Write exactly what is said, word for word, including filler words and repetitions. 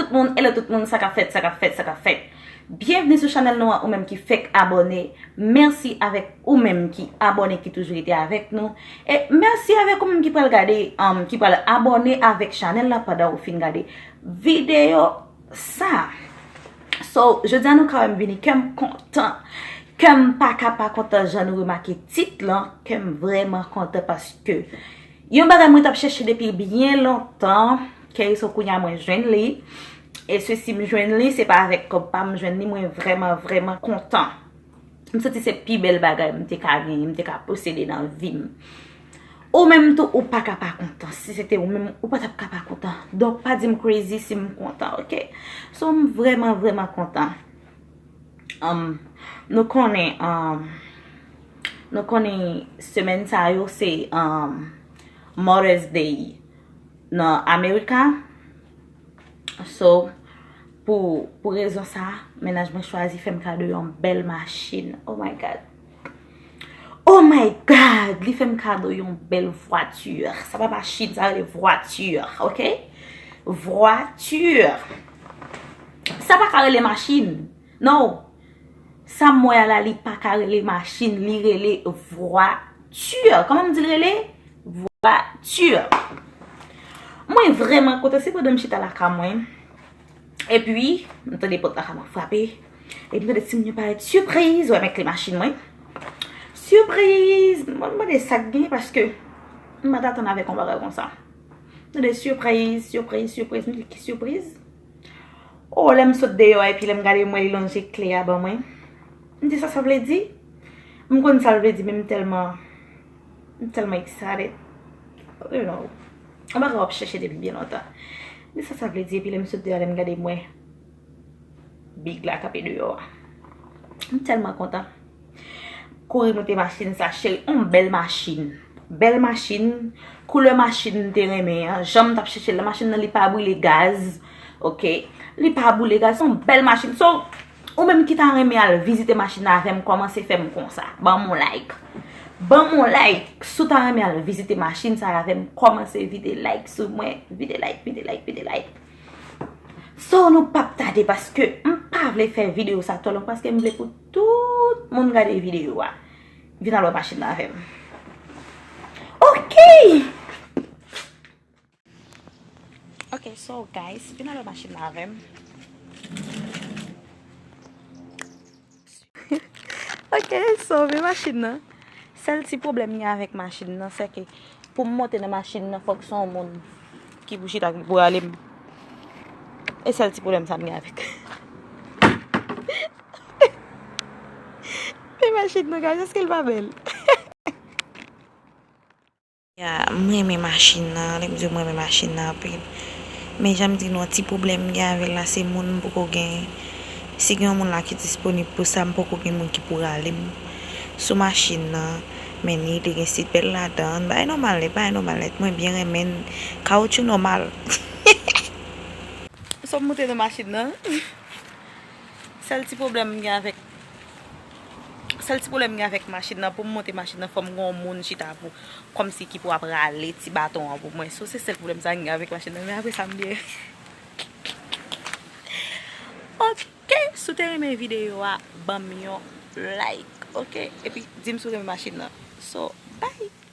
Tout moun, hello tout moun, sa k ap fèt, sa k ap fèt, sa k ap fèt. Byenvni sou chanèl nou an, ou menm ki fèk abòne. Mèsi avèk ou menm ki abòne, ki toujou rete avèk nou. E mèsi avèk ou menm ki pral gade, um, ki pral abòne avèk chanèl la pandan ou fin gade videyo sa. So, jodi a nou ka wè m vini, kè m kontan. Kè m pa ka pa kontan, jan nou remake tit lan, kè m vrèman kontan paske yon bagay mwen t ap chèche depi byen lontan, kè se kounye a mwen jwenn li. E se si m jwenn li, se pa avèk kòb pa m jwenn li, mwen vrèman, vrèman kontan. M santi se pi bèl bagay m te ka genyen, m te ka posede nan vi m. Ou menm tou, ou pa ka pa kontan. Si se te ou menm, ou pa t ap ka pa kontan. Donk, pa di m crazy si m kontan, oke? So, m vrèman, vrèman kontan. Um, nou konnen, um, nou konnen semèn sa yo se, um, Mother's Day nan Amerika. So, pou, pou rezon sa, mennaj mwen chwazi fè m kado yon bèl machin. Oh my God. Oh my God! Li fè m kado yon bèl vwati. Sa pa machin, sa rele vwati, oke? Vwati. Sa pa ka rele machin. No. Sa m wè a la, li pa ka rele machin, li rele vwati. Kòman m di l rele? Vwati. Mwen vrèman kontan, se pandan m chita lakay mwen. Epi, m tande pòt lakay mwen frape. Epi, m tande timoun yo parèt, sipriz, wè m ak kle machin mwen. Sipriz! Mwen mande sa k gen paske m pa t atann avèk yon bagay konsa. M tande sipriz, sipriz, sipriz. M di, ki sipriz? O, lè m sot deyò a, epi lè m gade, m wè li lonje kle a ban mwen. M di, sa sa vle di? M konn sa l vle di, men m tèlman, m tèlman excited. You know, yon bagay w ap chèche depi byen lontan. M di, sa sa vle di? Epi lè m sot deyò a, lè m gade, m wè big la kanpe deyò a. M tèlman kontan. Kouri moute machin sa, cheri. On bèl machin. Bèl machin. Koulè machin m te renmen an. Jan m t ap chèche l, machin nan li pa boule gaz. Oke. Li pa boule gaz. Se on bèl machin. So, ou menm ki ta renmen al vizite machin nan avè m, kòmanse fè m konsa. Ban m on like. Ban m on like. Si w ta renmen al vizite machin sa avè m, kòmanse vide like sou mwen. Vide like, vide like, vide like. So, nou p ap tade paske m pa vle fè videyo sa twò long paske m vle pou tout moun gade videyo a. Vin al wè machin nan avè m. Oke! Oke, so guys, vin al wè machin nan avè m. Oke, so, men machin nan. Sèl ti pwoblèm m gen avèk machin nan, se ke pou m monte nan machin nan, fòk se yon moun ki pou chita, ki pou rale m. E sèl ti pwoblèm sa m gen avèk. Men machin nan, guys, èske l pa bèl? Ya, m renmen machin nan, lè m di w m renmen machin nan anpil. Men jan m di nou an, ti pwoblèm m gen avè l la, se moun m poko gen. Si gen yon moun la ki disponib pou sa, m poko gen moun ki pou rale m sou machin nan. Men li te gen seatbelt ladan, bagay nòmal nèt, bagay nòmal nèt. Mwen byen renmen n, kawotchou nòmal. So, m monte nan machin nan. Sèl ti pwoblèm m gen avèk, sèl ti pwoblèm m gen avèk machin nan, pou m monte machin nan, fò m gen yon moun chita pou, kòmsi ki pou ap rale ti baton an pou mwen. So, se sèl pwoblèm sa m gen avèk machin nan, men apre sa, m byen. Oke, si w te renmen videyo a, ban m yon like, oke? Epi, di m si w renmen machin nan. So, bye!